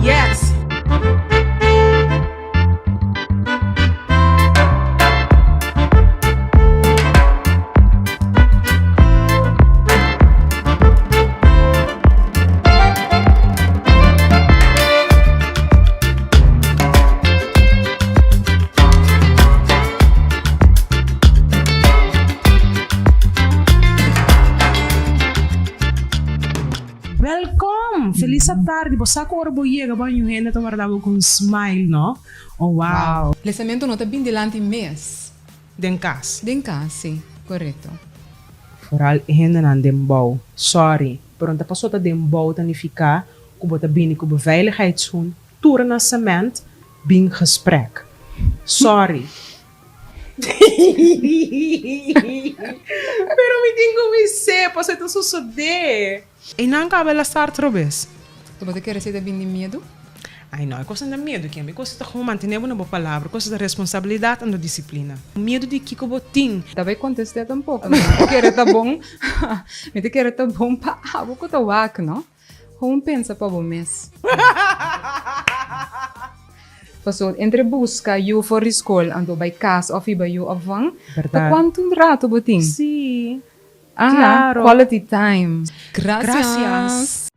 Yes! Welkom! Felis atardi! Bo sa ku ora bo yega bo añu hende ta warda bo ku un smile, no? Oh wow! Lesamentu no ta bin dilanti mes. Den kas. Den kas, si. Korekto. Foral e hendenan den bou. Sorry, pero no ta paso ta den bou ta nifiká ku bo ta bini ku beveiligheidsschoen tur na cement bin gesprek. Sorry. Pero mi tin ku bis'é pasobra e ta sosodé. Einan kaba el a start robes. Tu bo ta kere si ta bin di miedu? Ai no, e kosnan ta miedu ken. E kos ta gewoon mantené bo na bo palabra. E kos ta responsabilidat anto disiplina. Miedu di kiko bo tin. Ta bai kontest'é tampoko. Mi ta kere ta bon, mi ta kere ta bon pa abo ku ta wak, no? Gewoon pensa pa bo mes. Paso entre buska yu for di skol anto bai kas of hiba yu opvang, ta kuantu rato bo tin? Sí. Aha, Claro. quality time. Gracias. Gracias.